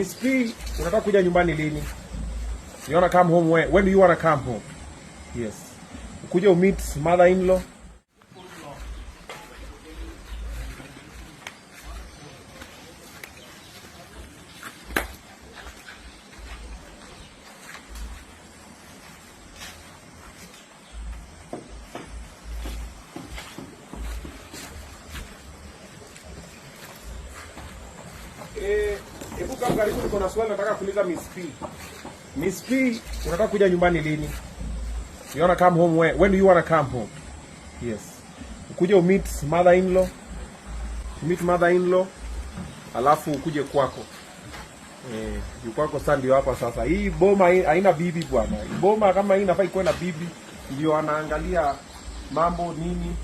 Miss P, unataka kuja nyumbani lini? You wanna come home when? When do you wanna come home? Yes. Ukuje umeet mother-in-law. Eh, hebu kaa karibu, niko na swali nataka kuuliza Miss P. Miss P, unataka kuja nyumbani lini? You wanna come home when? When do you wanna come home? Yes. Ukuje umeet mother-in-law. Meet mother-in-law. Alafu ukuje kwako. Eh, kwako sasa ndio hapa sasa. Hii boma hii haina bibi bwana. Hii boma kama hii inafaa ikuwe na bibi, ndio anaangalia mambo nini.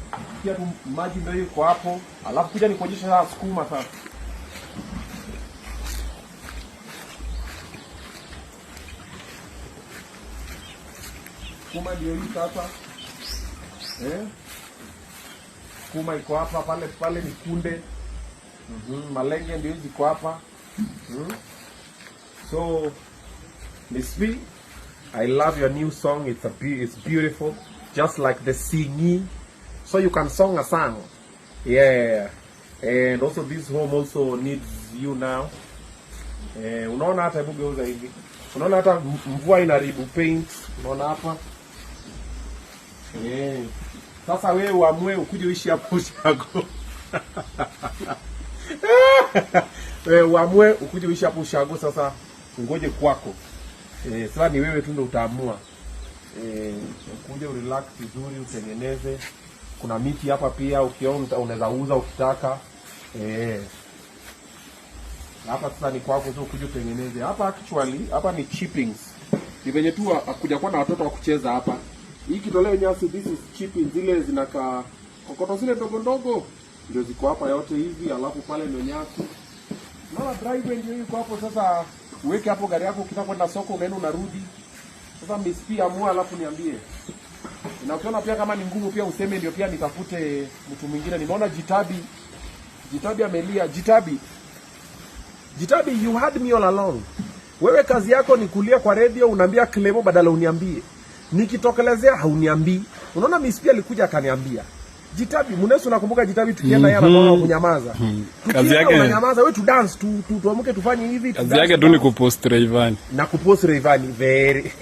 Pia tu maji ndio iko hapo. Alafu kuja nikuonyeshe sasa sukuma sasa. Sukuma ndio hii sasa. Eh? Sukuma iko hapa, pale pale ni kunde. Malenge ndio hizi ziko hapa. So Miss V, I love your new song. It's beautiful, just like the singing. So you can song a song. Yeah. And also this home also needs you now. Eh, unaona hata, hebu geuza hivi. Unaona hata mvua inaharibu paint. Unaona hapa? Eh. Sasa wewe uamue ukuje uishi hapo ushago. Wewe uamue ukuje uishi hapo ushago, sasa ungoje kwako. Eh, sasa ni wewe tu ndo utaamua. Eh, ukuje urelax vizuri, utengeneze. Kuna miti hapa pia ukiona unaweza uza ukitaka. Eh. Hapa sasa ni kwako, sio ukuje utengeneze. Hapa actually hapa ni chippings. Ni venye tu hakuja kuwa na watoto wa kucheza hapa. Hii kitoleo nyasi, this is chippings, zile zinakaa kokoto zile ndogo ndogo ndio ziko hapa yote hivi, alafu pale ndio nyasi. Naona driveway ndio iko hapo sasa. Uweke hapo gari yako, ukitaka kwenda soko unaenda unarudi. Sasa Miss P, amua alafu niambie. Na ukiona pia kama ni ngumu pia useme ndio pia nitafute mtu mwingine. Nimeona Jitabi. Jitabi amelia. Jitabi. Jitabi, you had me all along. Wewe kazi yako ni kulia kwa radio, unaambia Clemo badala uniambie. Nikitokelezea hauniambii. Unaona Miss P alikuja akaniambia. Jitabi, Munesu, unakumbuka Jitabi tukienda yeye anakuwa kunyamaza. Kazi Tukienda yake unanyamaza, wewe tu dance tu tuamke tufanye hivi tu kazi dance, yake tu ni kupost Rayvanny. Na kupost Rayvanny, very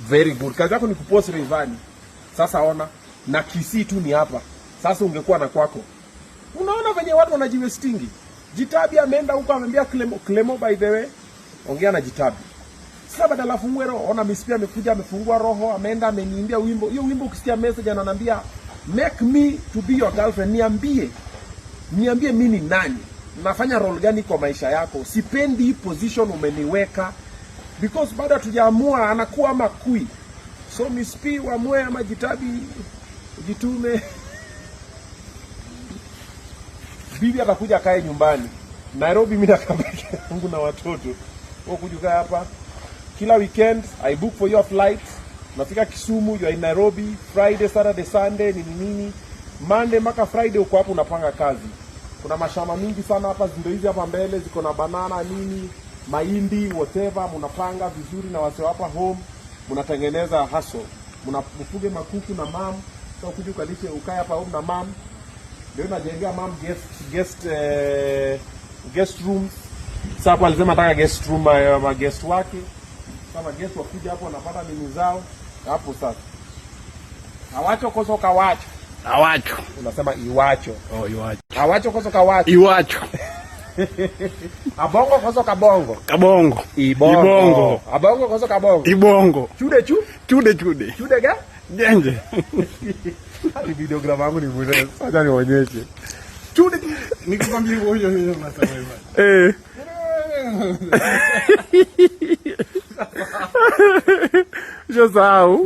very good. Kazi yako ni kupost Rayvanny. Sasa ona na Kisii tu ni hapa. Sasa ungekuwa na kwako. Unaona venye watu wanajiwestingi. Jitabi ameenda huko ameambia Clemo, Clemo by the way, ongea na Jitabi. Sasa badala afungue roho, ona Miss P amekuja amefungua roho, ameenda ameniimbia wimbo. Hiyo wimbo ukisikia message ananiambia make me to be your girlfriend, niambie. Niambie mimi ni nani? Nafanya role gani kwa maisha yako? Sipendi hii position umeniweka. Because bado hatujaamua anakuwa ama kui. So Miss P uamue ama Jitabi jitume. Bibi atakuja akae nyumbani. Nairobi mimi nakaa peke yangu na watoto. Wewe kuja ukae hapa. Kila weekend I book for your flight. Nafika Kisumu, you are in Nairobi Friday, Saturday, Sunday, nini nini. Monday mpaka Friday uko hapo unapanga kazi. Kuna mashamba mingi sana hapa, ndio hizi hapa mbele ziko na banana nini, mahindi, whatever, mnapanga vizuri na wase hapa home, mnatengeneza hustle. Mnafuge makuku na mam. So kuja ukalishe ukae hapa home na mam. Ndio najengea mam guest rooms. Sasa hapo alisema nataka guest room ma guest wake. Kama guest wakuja hapo wanapata nini zao hapo sasa. Awacho koso kawacho. Awacho. Unasema iwacho. Oh, iwacho. Awacho koso kawacho. Iwacho. Abongo koso kabongo. Kabongo. Ibongo. Ibongo. Abongo koso kabongo. Ibongo. Chude chu. Chude chude. Chude ga? Genje. Hadi videographer wangu ni mzee. Sasa nionyeshe. Chude. Nikikwambia hivyo hiyo hiyo unasema hivyo. Eh. Shasahau.